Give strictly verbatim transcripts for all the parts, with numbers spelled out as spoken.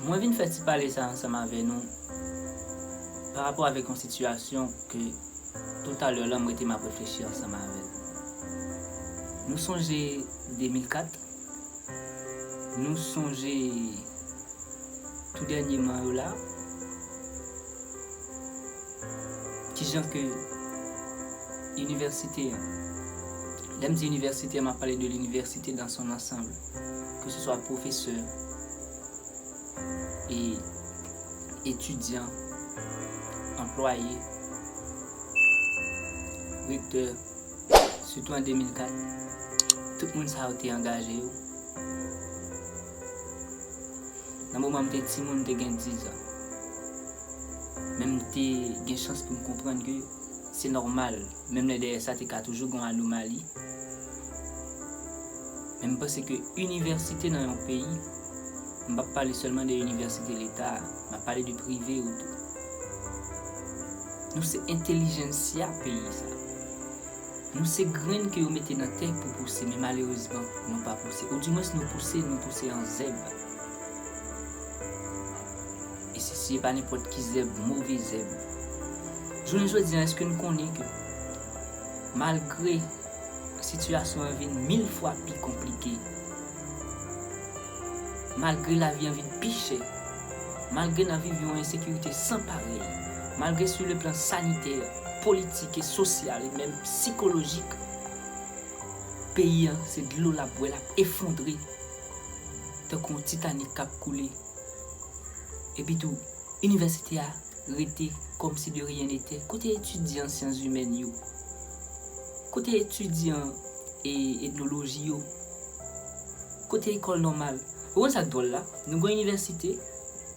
Mwen vin fè ti pale sa ansanm avè nou pa rapò avèk yon sitiyasyon ke toutalè la m rete m ap reflechi ansanm avè l. Nou sonje de mil kat, nou sonje tou dènye mwa yo la, kijan ke inivèsite an, lè m di inivèsite an, m ap pale de l'inivèsite dans son ensemble, ke se swa pwofesè, e etidyan, anplwaye, rektè, sitou an de mil kat, tout moun sa yo te angaje yo. Nan moman m te timoun, m te gen diz an. Men m te gen chans pou m konprann ke se nòmal, menm lè dèyè sa te ka toujou gen yon anomali. Men m panse ke inivèsite nan yon peyi, m p ap pale sèlman de inivèsite leta a, m ap pale de prive yo tou. Nou se entèlijensya peyi sa. Nou se grenn ke yo mete nan tè pou pouse, men malerezman, nou pa pouse. Oudimwens nou pouse, nou pouse an zèb. E si, si se pa nenpòt ki zèb, move zèb. Jounen jodi a, èske n konnen ke malgre sitiyasyon an vin mil fwa pi konplike, malgre lavi an vin pi chè, malgre n ap viv yon ensekirite san parèy, malgre sou le plan sanitè, politik e sosyal e menm sikolojik, peyi an se dlo l ap bwè, l ap efondre tankou yon Titanik k ap koule. Epitou, inivèsite a rete kòmsi de rien n'était. Kote etidyan syans imèn yo? Kote etidyan e etnoloji yo? Kote ekòl nòmal? Ou konn sa k dwòl la? Nou gen yon inivèsite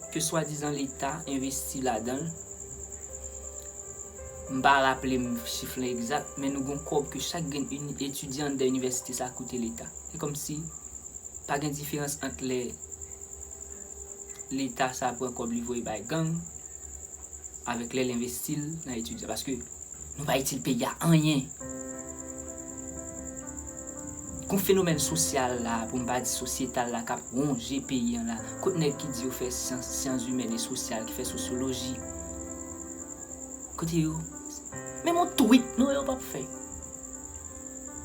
ke swadizan leta envesti ladan l. M pa raple m chif lan egzak, men nou gen yon kòb ke chak grenn ini-, etidyan anndan inivèsite sa koute leta. Se kòmsi pa gen diferans ant lè leta sa pran kòb li voye bay gang avèk lè l envesti l nan etidyan. Paske nou pa itil peyi a anyen. Gon fenomèn sosyal la, pou m pa di sosyetal la, k ap wonje peyi an la. Kot nèg ki di yo fè syans, syans imèn e sosyal, ki fè sosyoloji? Kote yo? Menm yon tweet non yo p ap fè.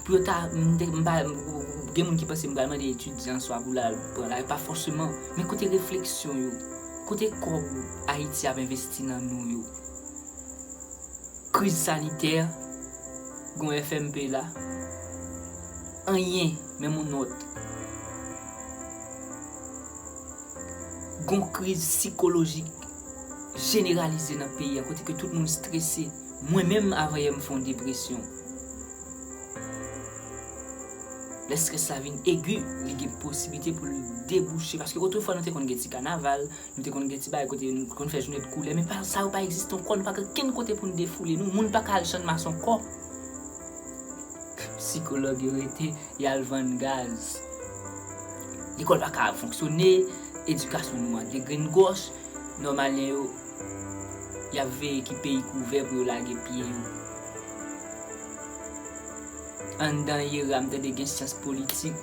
Pou yo ta, m te, m pa, m, gen moun ki panse m pral mande etidyan swa pou l al pran la, pa fòseman. Men kote refleksyon yo? Kote kòb Ayiti ap envesti nan nou yo? Kriz sanitè, gon F M P la, anyen, menm yon nòt. Gon kriz sikolojik jeneralize nan peyi a, kote ke tout moun strese. Mwen menm, avanyè m fè yon depresyon. Lè strès la vin egi, li gen posiblite pou l debouche. Paske otrefwa, nou te konn gen ti kanaval, nou te konn gen ti bagay kote nou konn fè jounen de koulè, men pa, sa yo pa egziste ankò, nou pa gen kenn kote pou n defoule nou, moun pa ka al Channmas ankò. Sikològ yo rete, y al vann gaz. Lekòl pa ka fonksyone, edikasyon nou an degrenngòch, nòmalyen yo, y ap veye ki peyi k ouvè pou yo lage pye yo. Anndan yera, m tande gen syans politik.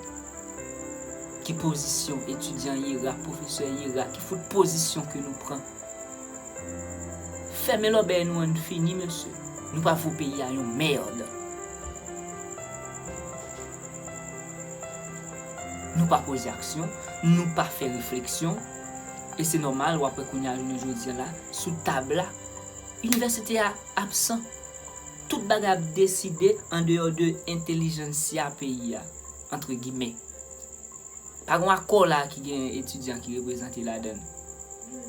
Ki pozisyon etidyan yera, pwofesè yera, ki fout pozisyon ke nou pran? Fèmen lòbèy nou an fini, mesye. Nou pa vo peyi a yon mèd. Nou pa poze aksyon, nou pa fè refleksyon, e se nòmal, w ap wè kounye a jounen jodi a la, sou tab la, inivèsite a absan. Tout bagay ap deside andeyò de entèlijansya peyi a, antre gimè. Pa gon akò la ki gen etidyan ki reprezante ladan l.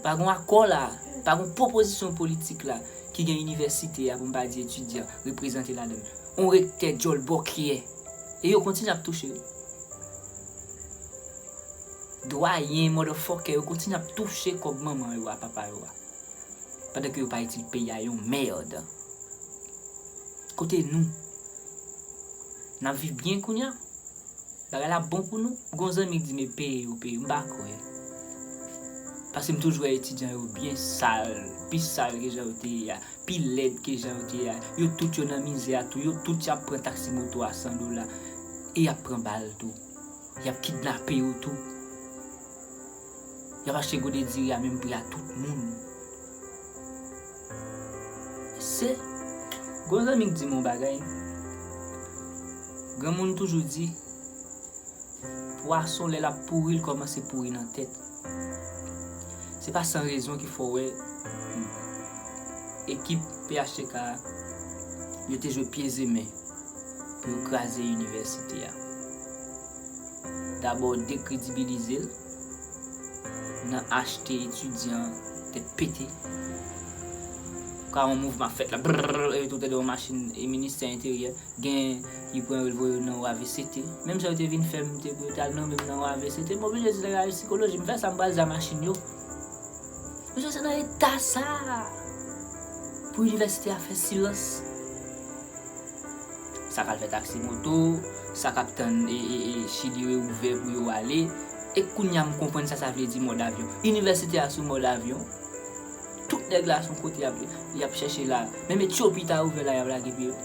Pa gon akò la, pa gon pwopozisyon politik la ki gen inivèsite a, pou m pa di etidyan, reprezante ladan l. On rektè djòl bòkyè. E yo kontinye ap touche. Dwayen, motherfucker, yo kontinye ap touche kòb manman yo a, papa yo a. Pandan ke yo pa itil peyi a yon mèd. Kote nou? N ap viv byen kounye a? Bagay la bon pou nou? Gon zanmi k di m e peye yo peye, m pa kwè. Paske m toujou wè etidyan yo byen sal, pi sal ke jan yo te ye a, pi lèd ke jan yo te ye a. Yo tout yo nan mizè a tou, yo tout y ap pran taksi moto a san dola. E y ap pran bal tou. Y ap kidnape yo tou. Y ap achte gode diri a menm pri a tout moun. Se, gon zanmi k di m yon bagay. Granmoun toujou di, pwason lè l ap pouri, l kòmanse pouri nan tèt. Se pa san rezon ki fè w wè ekip P H T K a, yo te jwe pye zemen pou yo kraze inivèsite a. Dabò, dekredibilize l nan achte etidyan tèt pete. Ka yon mouvman fèt la, brrr, e tou tande yon machin e ministè enteryè, gen ki pran yo voye yo nan O A V C T. Menm jan yo te vin fè m te pou yo te al nonmen m nan O A V C T, m oblije di nèg la yo sikoloji, m fè sa, m pral di a machin yo. Mesye, se nan eta sa a pou inivèsite a fè silans. Sa k al fè taksi moto, sa k ap tann e, e, e Chili reouvè pou yo ale. E kounye a m konprann sa sa vle di mòd avyon. Inivèsite a sou mòd avyon. Tout nèg la sou kote y ap, y ap chèche la. Menm Etyopi ta ouvè la, y ap lage pye yo.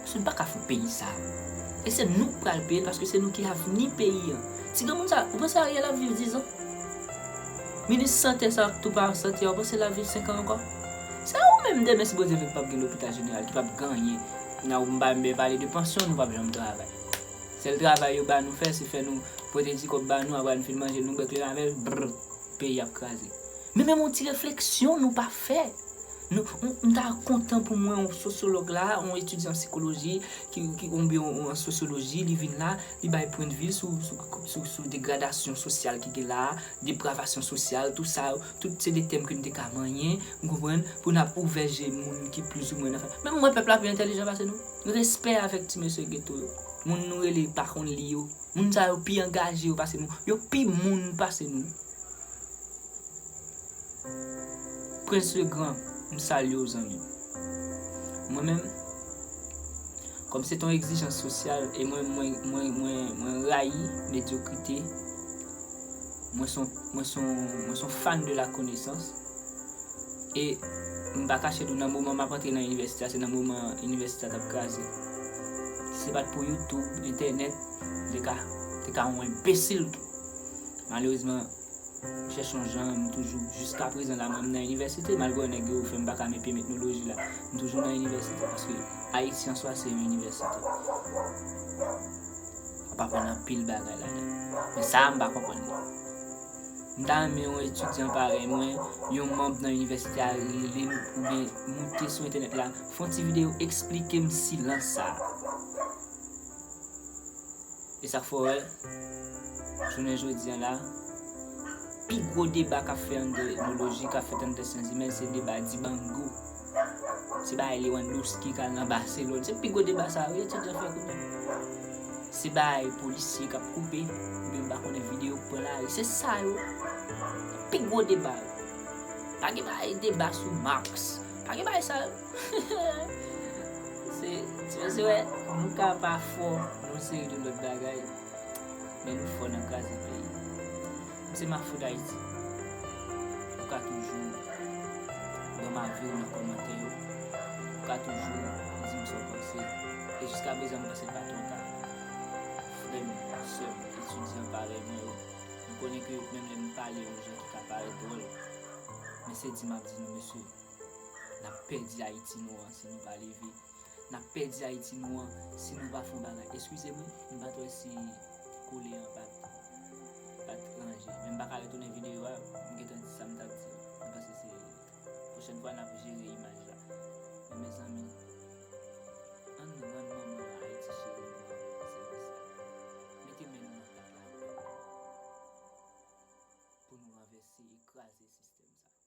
Paske nou pa ka fout peyi sa. E se nou k pral peye l, paske se nou ki avni peyi an. Ti granmoun sa, ou panse Ariel ap viv diz an? Minis sante sa k tou pa an sante a, ou panse l ap viv senk an ankò? Se ou menm demen, si Bondye vle, k p ap gen lopital jeneral, ki p ap gen anyen. N a, m pa menm pale de pansyon, nou p ap janm travay. Sèl travay yo ba nou fè, se fè nou pote ti kòb ba nou, apre n fin manje, nou bwè kleren avè l, brr, peyi ap kraze. Men menm yon ti refleksyon nou pa fè. Nou, m, m ta kontan pou mwen yon sosyològ la, yon etidyan sikoloji, ki, ki, oubyen yon, yon sosyoloji, li vin la, li bay pwendvi l sou, sou, sou, sou degradasyon sosyal ki gen la a, depravasyon sosyal, tou sa, tout se de tèm ke n te ka manyen, ou konprann, pou n ap ouvè je moun ki plizoumwen nan fè. Menm mwen, pèp la pi entèlijan pase nou. Respè avèk ti mesye geto yo. Moun nou rele pa konn li yo. Moun sa yo pi angaje yo pase nou. Yo pi moun pase nou. Prince Legrand, m salye w, zanmi. Mwen menm, kòm se t yon egzijans sosyal, e mwen, mwen, mwen, mwen, mwen rayi medyokrite, mwen son, mwen son, mwen son fan de la konesans. E m pa kache di w, nan moman m ap antre nan inivèsite a, se nan moman inivèsite a t ap kraze. Si se pa t pou YouTube, entènèt, m te ka, te ka yon enbesil tou. Malerezman, chèche yon jan, m toujou, jiska prezan la, mwen, m nan inivèsite, malgre nèg yo fè m pa ka met pye m etnoloji la, m toujou nan inivèsite, paske Ayiti an swa se yon inivèsite. W ap aprann anpil bagay ladan. Men sa a, m pa konprann li. M ta renmen yon etidyan parèy mwen, yon manm nan inivèsite a rele m oubyen moute sou entènèt la, fè yon ti videyo eksplike m silans sa a. E sa k fè w wè, jounen jodi a la, pi gwo deba k ap fè anndan etnoloji, k ap fèt anndan syans imèn, se deba Dibango. Se bagay Lewandowski k al nan Barcelone. Se pi gwo deba sa a wi etidyan fè kounye a. Se bagay polisye k ap koupe, oubyen m pa konnen videyo k pran lari. Se sa yo. Pi gwo deba yo. Pa gen bagay deba sou Marx. Pa gen bagay sa yo. Se, ti mesye wè, nou ka pa fò nan yon seri de lòt bagay, men nou fò nan kraze peyi. Se ma fout Ayiti. Ou ka toujou ban m avi w nan kòmantè yo. Ou ka toujou di m sa w panse. E jiska prezan, m panse l pa twò ta. Frè m, sè m, etidyan parèy mwen yo, m konnen ke menm lè m pale yon jan ki ka parèt dwòl, men se di m ap di nou, mesye, n ap pèdi Ayiti nou an si nou pa leve. N ap pèdi Ayiti nou an si nou pa fè yon bagay. Eskize mwen, m pa t wè si koulè an pa t, pa t ranje. Men m pa ka retounen videyo a, m gentan di sa m t ap di. M panse se pwochèn fwa n ap jere imaj la. Men mezanmi, ann rann manman Ayiti cheri nou an sèvis la. Mete men nou nan plat la pou nou ranvèse e kraze sistèm sa.